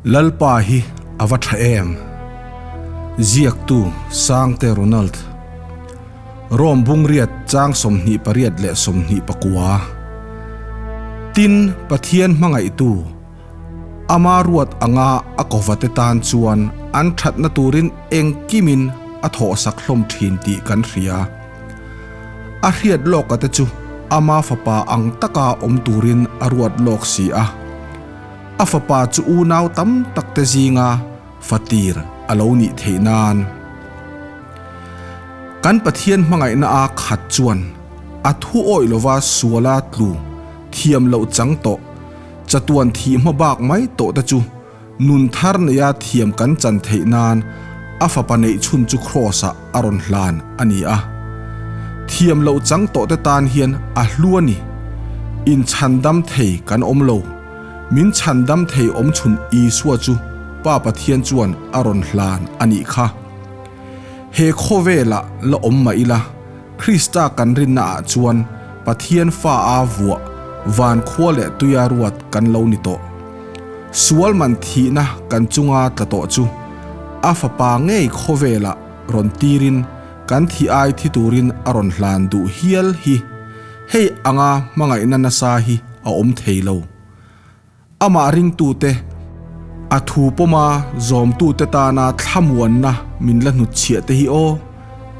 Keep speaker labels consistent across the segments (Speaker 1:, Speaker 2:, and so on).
Speaker 1: Lalpa hi a va tha em? Ziaktu Sangte Ronald. Rome bungriat chang 28 leh 29. Tin, Pathian hmangaihtu Ama ruat anga a kovate tan chuan an thatna turin engkimin a thawhsak hlawm thin tih kan hria. A hriat lawka te chu ama fapa ang taka awm turin a ruat lawk si a. A fapa chu unau tam tak te zinga fatir a lo nih theih nan. Kan Pathian hmangaihna a khat chuan a thu awih lova suala tlu thiam loh chang tawh chatuan thih hma bak mai tawh te chu nun thar neia thiam kan chan theih nan a fapa neih chhun chu Kraws ah a rawn hlan a ni a. Thiam loh chang tawh te tan hian a hlu a ni. In chhandam thei kan awm lo. Min chhandam thei awm chhun Isua chu Pa Pathian chuan a rawn hlan a nih kha. He khawvelah la awm mah ila, Krista kan rinna ah chuan Pathian fa a vuah van khua leh tuia ruat kan lo ni tawh. Sual man thihna kan chunga tla tawh chu a fapa ngei khawvelah rawn tirin kan thi ai thi turin a rawn hlan duh hial hi hei anga hmangaihna nasa hi a awm thei lo. Amah ringtute, a thu pawma zawmtute tana thlamuanna min la hnutchhiah te hi aw,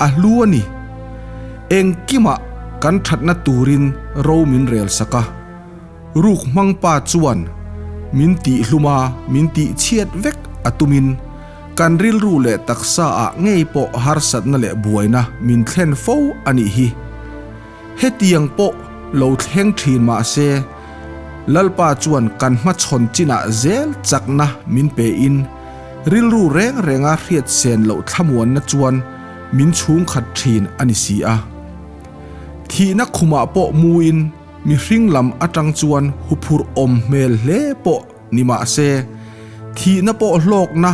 Speaker 1: a hlu a ni. Engkimah kan thatna turin ro min rel sak a, ruk hmang pa chuan min tihhlum a, min tihchhiat vek a tumin kan rilru leh taksa ah ngei pawh harsatna leh buaina min thlen fo a nih hi. Hetiang pawh lo thleng thin mah se, Lalpa chuan kan hmachhawn chinah zel chakna min pein rilru reng renga hriat sen loh thlamuanna chuan min chhungkhat thin a ni si a. Thihna khumah pawh muin mihring lam atang chuan huphurh awm hmel hle pawh ni mah se, thihna pawh hlawkna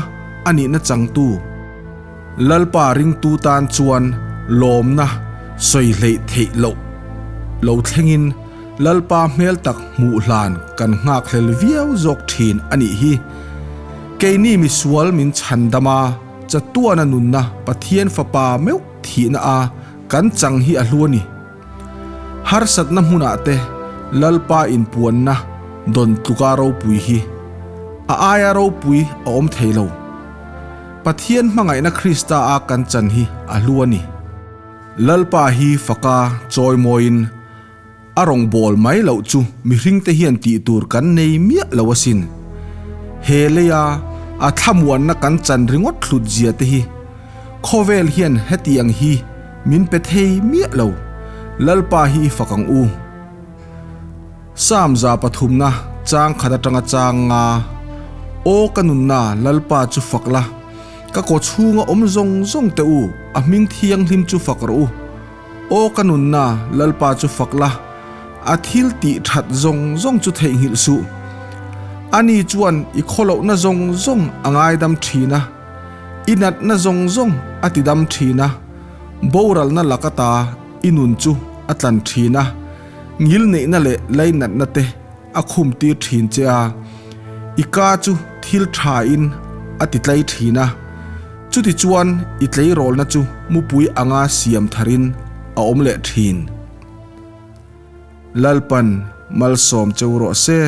Speaker 1: a nihna changtu Lalpa ringtu tan chuan lawmna sawi hleih theih loh lo thlengin Lalpa hmel tak hmuh hlan kan nghakhlel viau zawk thin a nih hi. Keini misual min chhandam a, chatuana nunna Pathian Fapa meuh thihna a kan chang hi a hlu a ni. Harsatna hmunah te Lalpa inpuanna dawn tluka ropui hi a aia ropui a awm thei lo. Pathian hmangaihna Krista a kan chan hi a hlu a ni. Lalpa hi faka chawimawiin a rawngbâwl mai loh chu mihringte hian tih tur kan nei miah lo asin. He leia a thlamuanna kan chan ringawt hlut zia te hi Khawvel hian hetiang hi min pe thei miah lo, Lalpa hi i fak ang u. Psalm 300 na chang khat atanga chang nga, Aw ka nunna Lalpa chu fak la, ka kaw chhunga awm zawng zawng te u, a hming thianghlim chu fak rawh u. Aw ka nunna Lalpa chu fak la, a thil tih that zawng zawng chu theihnghilh suh. Ani chuan i khawlohna zawng zawng a ngaidam thin a. I natna zawng zawng a ti dam thin a, boralna laka ta i nun chu a tlan thin a, ngilneihna leh lainatna te a khum tir thin che a, i ka chu thil tha in a ti tlai thin a, chutichuan i tleirawlna chu mupui anga siam tharin a awm leh thin. Lalpan malsawm cheu rawh se.